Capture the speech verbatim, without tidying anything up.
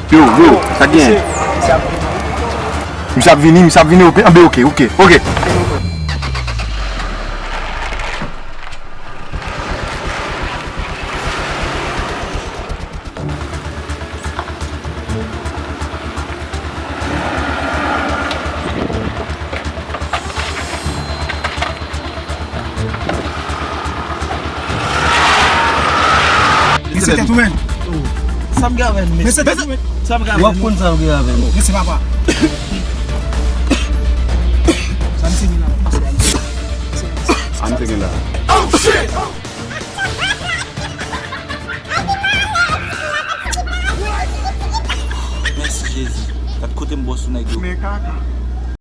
Yo, yo, sa k genyen? Misye ap vini, misye ap vini, oke, anben, oke, oke, oke. Men se tèt ou menm. Sa m gen avè l, men se tèt ou menm. Sa m gen avè l. W ap konn sa m gen avè l. Men se papa. Sa m se gen la. Sa m se gen la. Mèsi Jezi. Gad kote m bò sou nèg yo. Men kaka.